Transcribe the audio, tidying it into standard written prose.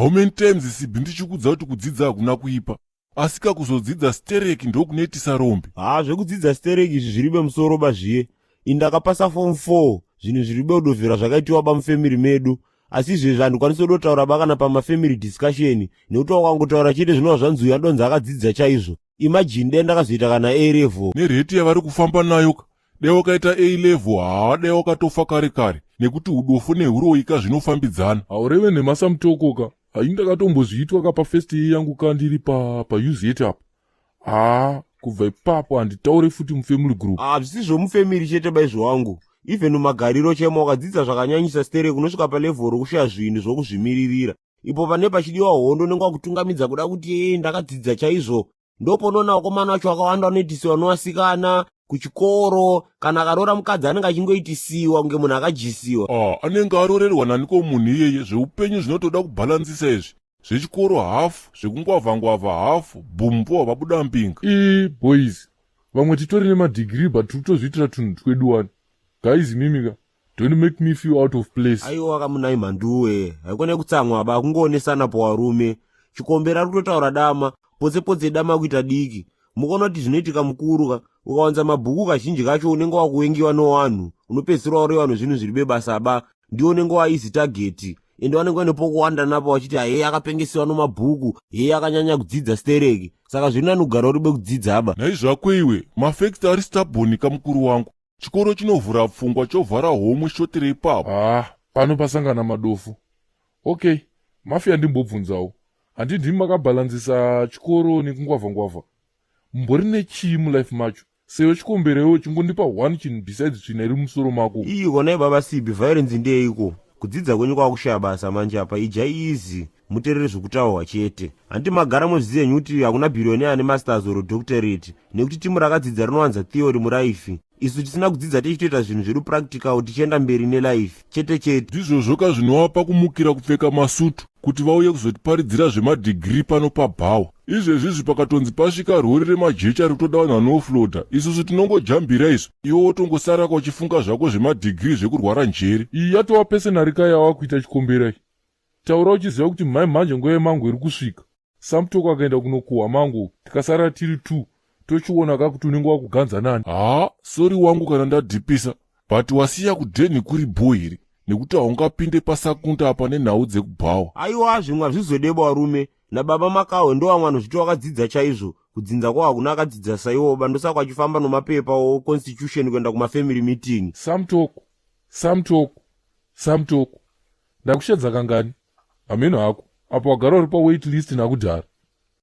How many times, Sibi, ndichikudza kuti kudzidza hakuna kuipa, asi kakuzodzidza stereki ndokunoitisa rombe. Ha, zvekudzidza stereki izvi zviri bemusoro bazviye. Ini ndakapasa form 4, zvinhu zviri beudovhera zvakaitiwa bamufamily medu, asi izvezvi handikwanisi kudotaura ba kana pamafamily discussion, nekuti wakangotaura chete zvinova zvanzi uyu adonzi akadzidza chaizvo. Imagine dai ndakazoita kana A level. Nerate yavari kufamba nayo ka, dai wakaita A level, haa, dai wakatofa kare kare, nekuti udofu neuroika zvinofambidzana. Haureve nhema, Samutoko ka. Hai, ndakatombozviitwa ka pafirst year yangu ka, ndiri paUZ apa. Haa, kubva ipapo handitaure futi mufamily group. Hazvisi zvomufamily chete baizvo wangu, even mumagariro chemo. Wakadzidza zvakanyanyisa stereki, unosvika palevel rokushaya zvinhu zvokuzvimiririra. Ipo pane pachidiwa hondo, unenge wakutungamidza kuda kuti ee, ndakadzidza chaizvo. Ndoponoona vakomana vacho vakawanda vanoitisiwa novasikana kuchikoro. Kana akaroora mukadzi, anenge achingoitisiwa kunge munhu akajisiwa. Ah, anenge arorerwa naniko munhu iyeye? Zveupenyu zvinotoda kubhalansisa izvi, zvechikoro hafu, zvekungwavhangwavha hafu, bhumbo vabuda mbinga. Ii boys, vamwe titori nemadegree, but tiri kutozviitira tunhu twedu wani. Guys, mimika, don't make me feel out of place. Aiwa, kamunai mhanduwe, haikone kutsamwa ba, kungoonesana powarume. Chikombera ari kutotaura dama potse potse, dama kuita diki. Mukaona kuti zvinoitika mukuru ka, ukawanza mabhuku kazhinji kacho unenge wakuvengiwa nowanhu, unopedzisira warewa nezvinhu zviri bebasa ba. Ndiwo unenge waizi target, ende vanenge vaine pokuwanda napo vachiti heye, akapengesiwa nomabhuku, heye, akanyanya kudzidza stereki. Saka zviri nani kugara uri bekudzidza aba. Naizvako iwe, mafacts ari stubborn kamukuru wangu. Chikoro chinovhura pfungwa, chovhara homwe shotire ipapo. Ah, pano pasangana madofu. Okay, Mafia, ndimbobvunzawo, handi ndimi makabhalanzisa chikoro nekungwavhangwavha? Mumbori nechii mulife macho? Seyo chikomberewo, chingondipa one chinhu besides tsvina iri mumusoro mako. Iyi konai baba Sibi, violence ndeiko? Kudzidza kwenyu kwakushaya basa manje apa. Ijai easy, muteerere zvokutaurwa chete. Handiti magara muzviziva henyu kuti hakuna billionaire ane masters or doctorate, nekuti timu rakadzidza rinowanza theory mulife. Isu tisina kudzidza tichitoita zvinhu zvedu practical, tichienda mberi nelife chete chete. Ndizvozvo ka, zvinovapa kumukira kupfeka masutu kuti vauye kuzotiparidzira zvemadegree pano pabhawa. Izvezvizvi pakatonzi pasvika rori remajecha rikutoda vanhu vanoofloada, isusu tinongojambira izvo, iwe wotongosaraka uchifunga zvako zvemadegree zvekurwara njere. Iyi yatova personal ka yava kuita chikomberai. Taura uchiziva kuti mhai mhanje nguva yemango iri kusvika. Samutoko akaenda kunokuhwa mango, tikasara tiri two, tochiona ka kuti unenge wakuganza nani. Haa, sorry wangu kana ndadhipisa, but wasiya kudhenhi kuri bho here, nekuti haungapinde pasakunda apa nenhau dzekubhawa. Aiwa, zvimwe hazvizodeba varume. Nababa Makahwe ndo vamwe vanhu zviti wakadzidza chaizvo, kudzinza kwavo hakuna akadzidza saiwoba. Ndosaka achifamba nomapepa oconstitution kuenda kumafamily meeting. Samutoko, Samutoko, Samutoko, ndakushedza kangani? Hameno hako, apo wagara uri pawait list nakudhara.